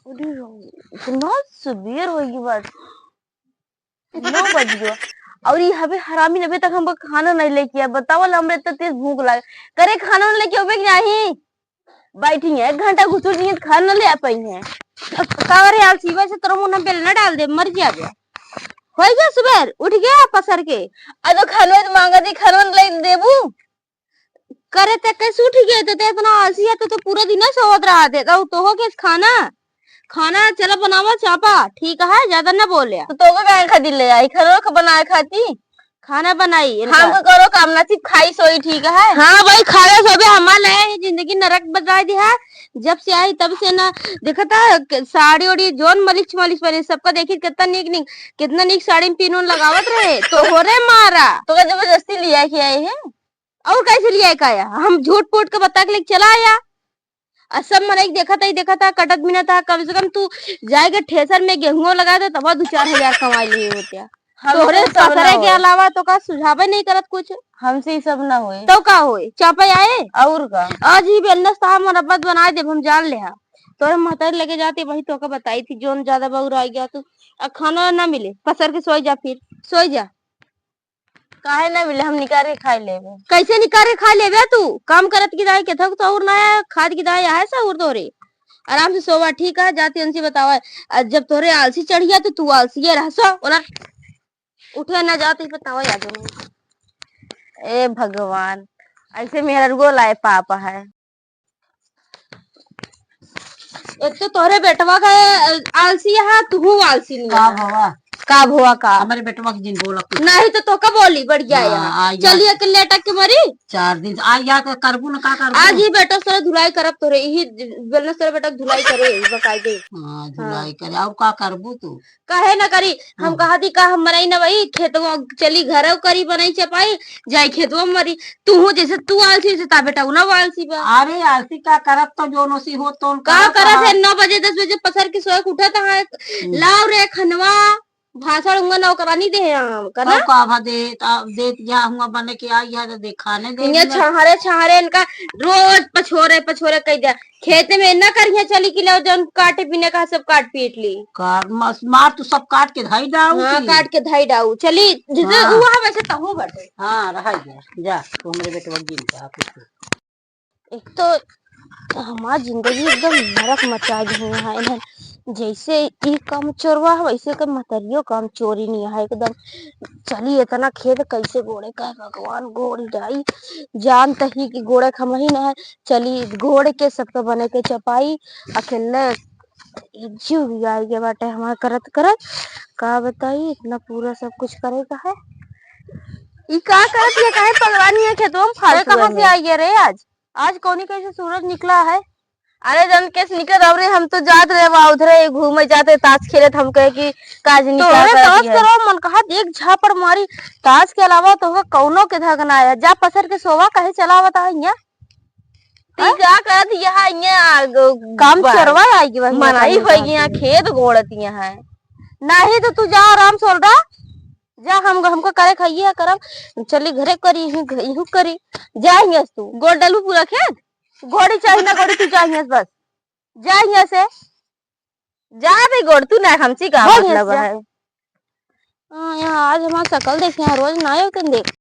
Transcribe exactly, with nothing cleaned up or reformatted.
अरे, इतना सबेर होइ गई बस। नौ बज गयो। और ये हबे हरामी अबे तक हमको खाना नहीं लेके आया। बताओ ला, हमरे इतना तेज भूख लागे। करे खाना नहीं लेके आवे कि नहीं? बैठी है, एक घंटा घुसुर जी, खाना ले आ पाई है। अब का करे, आलसी वैसे तोरो मुंह में बेलना डाल दे, मर जाबे। होइ गया सुबह, उठ गया पसर के। आ तो खाना तो मांगा थी, खाना ले देबू। करे ते कैसे उठ गए? तो ते इतना आलसी है, तो, तो पूरा दिन सोवत रहा थे। तो, तो हो गया खाना, खाना चला बनावा चापा, ठीक है, ज्यादा ना बोले। तो तोके काहे खातिर ले आई? खाना के बनाए खाती? खाना बनाई इनका। हमको करो काम ना, सिर्फ खाई सोई, ठीक है? हाँ भाई, खाना सोबे हमार ले आई, जिंदगी नरक बना दी है। जब से आई तब से ना देखता क-, साड़ी ओड़ी जोन मलिच मलिच पहने, सबका देखी कितना नीक नीक, कितना नीक साड़ी में पिन उन लगावत रहे, तो हो रे मारा। तो का जबरदस्ती लिया के आए हैं? और कैसे लिया के आया? हम झूठ फूट के बता के लेके चला आया। आ सब मनई देखत ही देखत है, कटत मिनत है, कम से कम तू जाए के ठेसर में गेहूं लगा दे, तब दो चार हजार कमाई लिए होते। हम तोहरे तो सब ना ससुरे के होए। अलावा तो का सुझावे नहीं करत कुछ। हमसे ही सब ना होए। तो का होए? चापे आए? और का? आज ही बेलना से तहार मरब्बत बनाए देब, हम जान ले हा। तोरे महतारी लेके जाती, वही तो का बताई थी, जोन ज्यादा बउर आ गया तू। आ खाना ना मिले, पसर के सोई जा, फिर सोई जा। काहे ना मिले, हम निकाल के खाई लेबे। कैसे निकाल के खाई लेबे तू? काम करत की दाई के थक सहूर ना है, खाद की दाई है सहूर तोरे। आराम से सोवा, ठीक है? जाती उनसे बतावा। आ जब तोरे आलसी चढ़िया तो तू आलसी है रह सो, ओला उठे ना जाती बतावा याद नहीं। ए भगवान, ऐसे मेहररुओ लाए पाप है। एक तो तोहरे बेटवा का, अ, आलसी है, तू आलसी नहीं का है। भवा? का भवा का? हमारे बेटवा के जिन बोला कुछ। नहीं तो तोका बोली बढ़िया हाँ, है। आ, या चलिए के लेटा के मरी। चार दिन से, आ, या का करबू ना, का करबू? आज ही बेटा सारा धुलाई करब तोरे, यही बेलना सारा बेटा धुलाई करे, यही बकायदे। हाँ, हाँ। धुलाई करे, और का करबू तू? काहे ना करी? हम हाँ। कहा थी का हम मरई ना वही खेतवा चली घरव करी बनई चपाई, जाई खेतवा में मरी। तू हो जैसे तू आलसी वैसे ता बेटा उ ना आलसी बा। अरे आलसी का करत तो जोन ओसी हो तोन का करत करत है। है? नौ बजे दस बजे पसर के सोए के उठत है। हम्म। लाव रे खनवा, भाषण उंगा नौकरानी दे हैं हम, का ना? तब का भा देत, आ, देत गया हुआ बने के आई है तो देखाने दे इन्हें दिया। छहरे छहरे इनका रोज पछोरे पछोरे कह दिया। खेते में ना करिया चली कि लो जौन काटे पीने का सब काट पीट ली। काट, मस-, मार तू सब काट के धाई डाऊ हाँ, की। काट के धाई डाऊ। चली, जैसे हाँ। हुआ है वैसे तहू बटे। हाँ, रहा जा, जा, तू हमरे बेटवा गिन के आप उसको। एक तो हमार जिंदगी एकदम नरक मचा गई है इन्हन। जैसे ई काम चोरवा है, वैसे के महतरियो काम चोरी नहीं है एकदम। चली, इतना खेत कैसे गोड़े का है भगवान, गोड़ जाई। जान तही कि गोड़े का हम ही ना है। चली, गोड़ के सबके बने के चपाई, अकेले इज्जू भी आई गए बाटे हमार करत करत। का बताई, इतना पूरा सब कुछ करे का है। ई का करत ये, काहे पगलानी है खेतवा में फालतू कहाँ से आई है रे आज? आज कौनी कैसे सूरज निकला है? अरे जन केस निकल रहा रे, हम तो जात रहे बा उधरे घूमे जाते ताश खेलत, हम कहे कि काज निकल तोहरे रहा ताश है। करो मन कहा देख झापड़ मारी, ताश के अलावा तोहका कौनो के धक ना आया। जा पसर के सोवा, काहे चलावत है यहाँ? ती हाँ? का करत यहाँ यहाँ ग-, काम बा-, चोरवा आई गई वही मनाई काम होई यहाँ करती। खेत गोड़त यहाँ है। नहीं तो तू जा आराम से ओलरा, जा हम, हमको करे खाइए करम, चली घरे करी, यहीं, यहीं करी, जा यहाँ से तू। गोड़ डालू पूरा खेत? गोड़ी चाही ना गोड़ी, तू जा यहाँ से बस। जा यहाँ से। जा बे गोड़, तू ना हमसे का भाग यहाँ मतलब से जा। है? हाँ, यहाँ आज हमार शकल देख, यहाँ रोज ना आयो तुम देख।